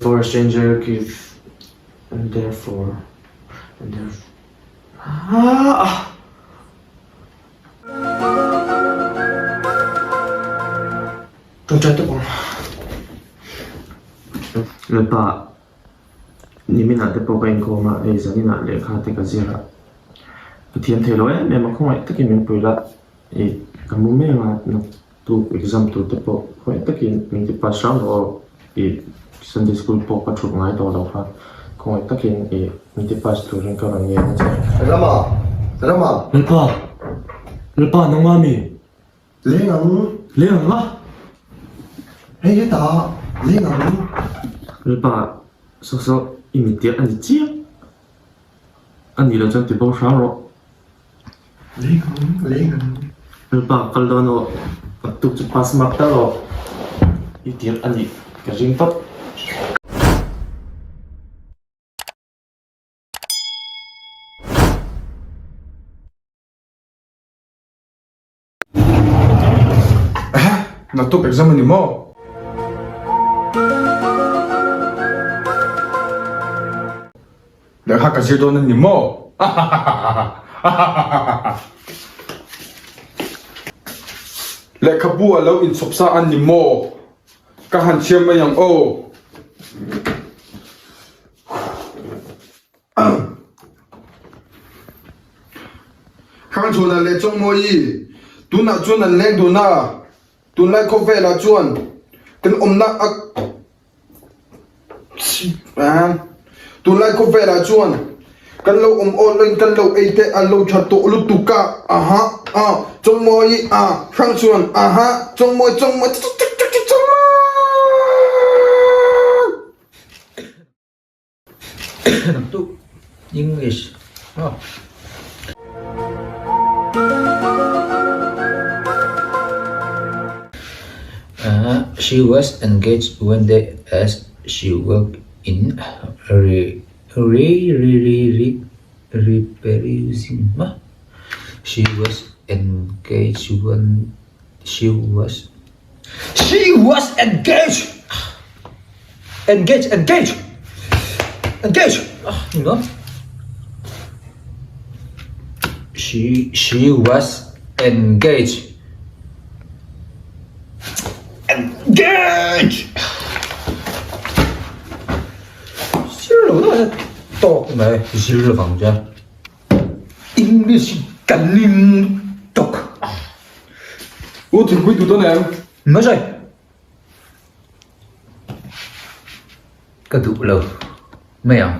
Therefore a stranger give and therefore and therefore ah. Ṭawngṭai tawp ang. Lalpa, niminah te pawh ka inkhawm a, hei zaninah lehkha te ka zir a. Ka thiam thei lo em em a, khawngaih takin min pui la, ih ka mu mek a, naktuk exam tur te pawh khawngaih takin min ti pass hram rawh aw, ih Sunday school pawh ka thut ngai tawh lo kha, khawngaih takin ih min ti pass turin ka rawn ngen a che. Rama! Rama! Lalpa! Lalpa nangmah mi? Leng ang. Leng ang a. Hei hetah leng ang. Lalpa saw saw i mit tirh a ni chiang. A nih loh chuan ti bo hram rawh. Leng ang, leng ang. Lalpa kal dawn aw, naktuk chu pass mark tal aw. I tirh a nih ka ring tawp. Naktuk exam a ni maw? Lehkha ka zir dawn a ni maw? Lehkhabu a lo inchhawp sa a ni maw? Ka han chhiar mai ang aw. Hrangchhuana leh Chawngmawii tunah chuan an leng dun a, tunlai khawvelah chuan kan awmna a tunlai khawvelah chuan kan lo awm awl in kan lo ei te a lo tha tawh lutuk a, aha a Chawngmawii a Hrangchhuan aha Chawngmawi Chawngmawi Chawngmawi. English maw. She was engaged one day as she worked in re re re re re repairing maw. She was engaged when she was She was engaged Engage engage Engage You know She she was engaged Engage Zir lo deuh tawk mai zir lovang che English ka ning tawk. U thingpui duh dawn em? Mai zai. Ka duh lo mai ang.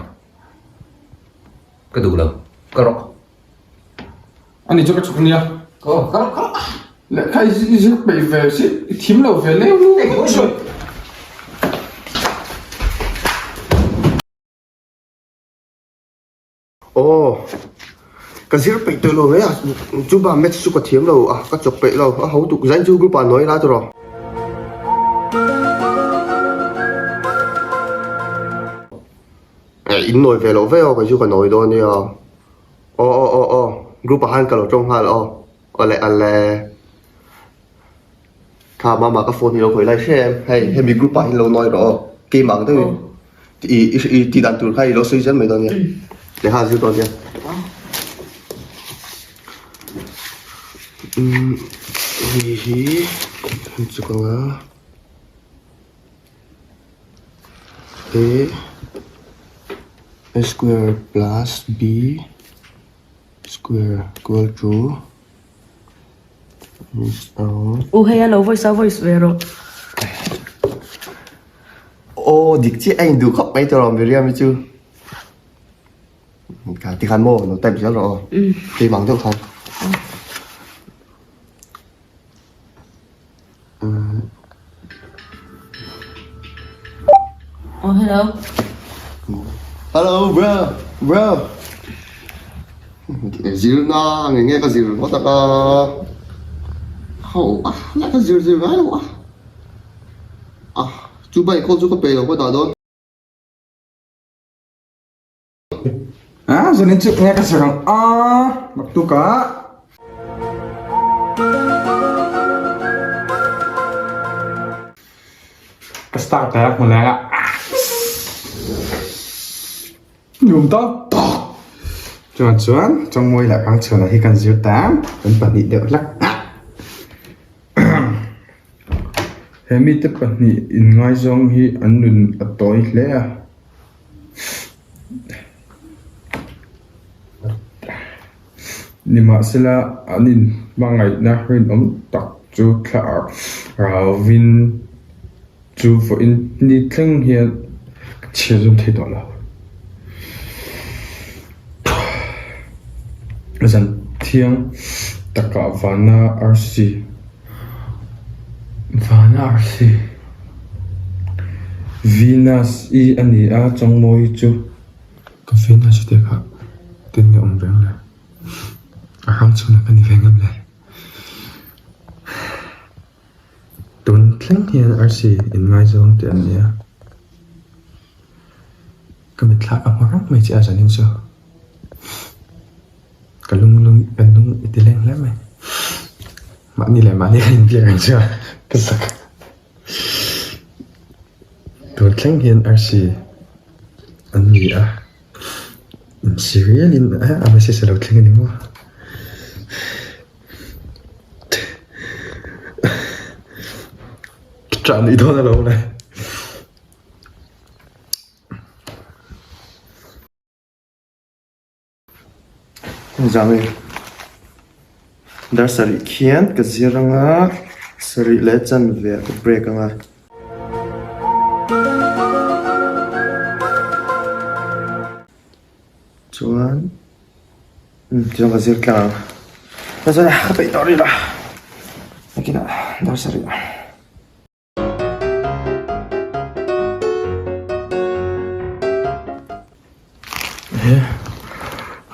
Ka duh lo. Ka rawh. Ani chu ka chhuk ania. Aw ka rawh ka rawh. Lehkha i zir peih ve si i thim lo ve leu leu. Aw, ka zir peih tawh lo mai a, chuba maths chu ka thiam lo a, ka chawk peih lo, a ho tuk zain chu group ah nawi la tawh rawh. Eh, in nawi ve loh ve aw, kei chu ka nawi dawn nia. Aw aw aw aw, group ah khan ka lo tawng nghal aw, awle awle. Kha mama ka phone hi lo khawi lai hre em hei hemi group ah hian lo nawi rawh aw keimah ang deuhin i i tih dan tur kha i lo sawi zel mai dawn nia lehkha a zir dawn nia umm hei hi an chuk ang a a square plus b square equal to. U hei a lo voice a voice ve rawh. Aw dik chiah a induh khawp mai tawh rawh Miriam-i chu. Kha tikhan maw lo type zel rawh aw. Keimah ang deuh khan. Oh hello. Hello bro bro. Zir na nge nge ka zir ngawt a ka ho a la ka zir zir ngai lo a ah chu bike call chu ka pe lo ka dah dawn. A zanin chu nge ka zir ang a naktuk ah. Ka start leh a hmu leng a. Nuam ta tawk. Chuan chuan Chawngmawi leh Kangchhuana hi kan zir ta kan pahnih deuh hlak a. He mite pahnih inngaizawng hi an nun a tawi hle a. Nimahsela an inhmangaihna rinawm tak chu thla rauvin chu vawiin ni thleng hian ka chhiar zawm thei tawh lo. Zan thiang takah vana arsi vana arsi Venus-i a ni a, Chawngmawi chu. Ka Venus-i te kha tin nge awm reng le? A hrang chhunah ka ni ve ngam le. Tun thleng hian arsi inngaizawng tih an nia. Ka mitthla ka hmu reng mai che a zanin chu. Ka lung lung ka lung i ti leng hle mai. Mahni leh mahni ka inbiak ang chu a ka zak. Tun thleng hian arsi an ni a. Insi rialin a message a lo thleng a ni maw. Ṭah nuih dawn alawm le. Zang e. Dar sarih khian ka zir anga sarih leh chanve ah ka break anga. Chuan umm tichuan ka zir tlang ang. Chuan ka peih tawh rih lo nakinah dar sarih.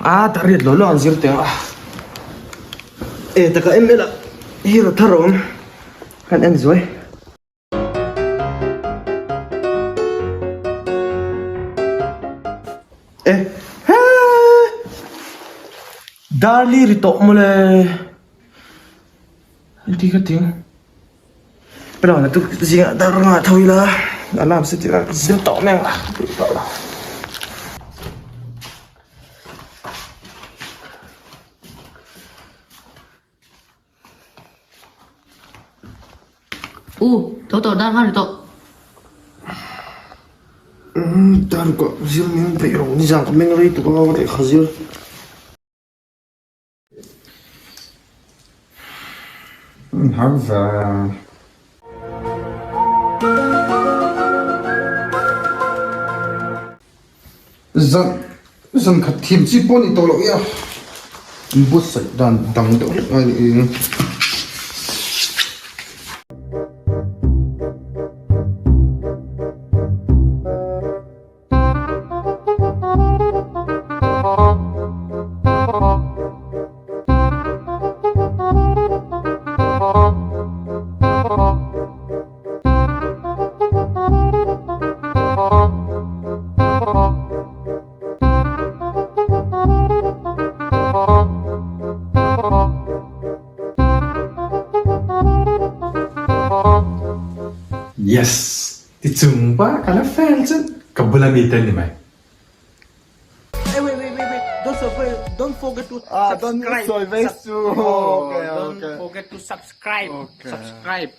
A ta riat lo lo an zir teng a e taka em ela hero thar a awm kan en zuai. E he Darli ri tawh mawle engti ka ting. Pelawn tuk zingah dar ranga tho ila alarm set ila zir tawh mai ang a tih tawh lo. U, tho tawh dar nghal tawh. Dar ka zir meng peih lo nizan ka meng rei tuk a lehkha zir. Zan zan khat thim chi pawh a ni tawh loh i a buatsaih dan dang deuh hlek a ni. Yes! Ti chung pa ka la fel chu ka bula mi te ni mai. Hey, wait, wait, wait, wait. Don't forget, don't forget to subscribe. Don't forget to subscribe. Subscribe.